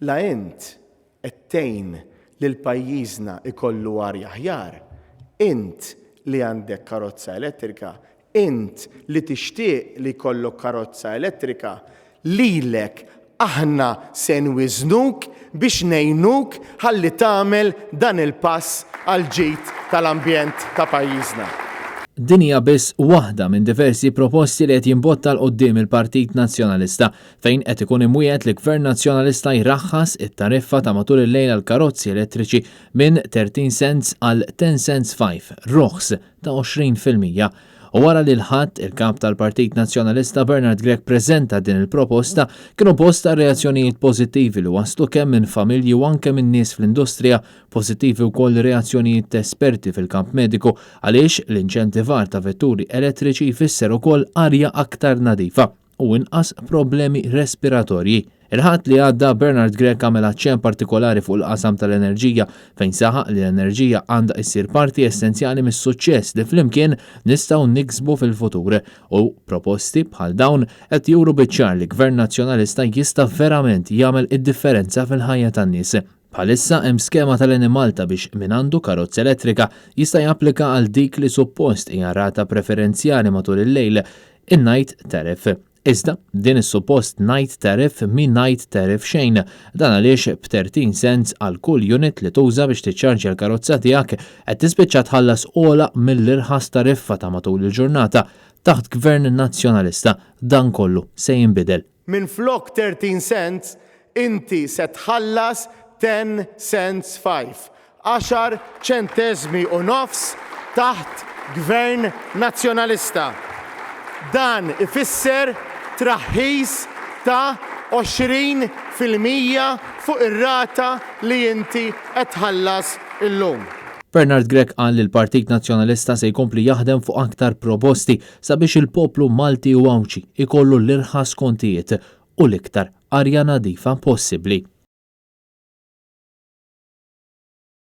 La int qed tgħin lil pajjiżna jkollu arja aħjar, int li għandek karozza elettrika, int li tixtieq li jkollok karozza elettrika, lilek aħna se nwiżnuk biex ngħinuk ħalli tagħmel dan il-pass għall-ġid tal-ambjent ta' pajjiżna. Din hija biss waħda minn diversi proposti li qed jimbotta 'l quddiem il-Partit Nazzjonalista fejn qed ikun imwiegħed li Gvern Nazzjonalista jraħħas it-tariffa ta' matul il-lejl għall-karozzi elettriċi minn 13 cents għal 10 cents 5, roħs ta' 20%. U wara li l-Ħadd il-Kap tal-Partit Nazzjonalista Bernard Grech preżenta din il-proposta, kienu bosta r-reazzjonijiet pożittivi li waslu kemm minn familji u anke minn nies fl-industrija, pożittivi wkoll reazzjonijiet t'esperti fil-kamp mediku għaliex l-inċentivar ta' vetturi elettriċi jfisser ukoll arja aktar nadifa u inqas problemi respiratorji. Il-Ħadd li għadda Bernard Grech għamel aċċenn partikolari fuq il-qasam tal-enerġija fejn saħaq li l-enerġija għandha issir parti essenzjali mis-suċċess li flimkien nistgħu niksbu fil-futur u proposti bħal dawn qed juru biċ-ċar li Gvern Nazzjonalista jista' verament jagħmel id-differenza fil-ħajja tan-nies. Bħalissa hemm skema tal-Enemalta biex min għandu karozza elettrika jista' japplika għal dik li suppost hija rata preferenzjali matul il-lejl, in-night tariff. Iżda, din is-suppost night tariff mhi night tariff xejn. Dan għaliex b'13 cents għal kull unit li tuża biex tiċċarġja l-karozza tiegħek qed tispiċċa tħallas ogħla mill-irħas tariffa ta' matul il-ġurnata. Taħt Gvern Nazzjonalista, dan kollu se jinbidel. Minflok 13 cents, inti se tħallas 10 cents 5, għaxar ċenteżmi u nofs taħt Gvern Nazzjonalista. Dan ifisser traħħis ta' 20% fuq ir-rata li inti qed tħallas illum. Bernard Grech qal li l-Partit Nazzjonalista se jkompli jaħdem fuq aktar proposti sabiex il-poplu Malti u Għawdxi jkollu l-irħas kontijiet u l-iktar arja nadifa possibbli.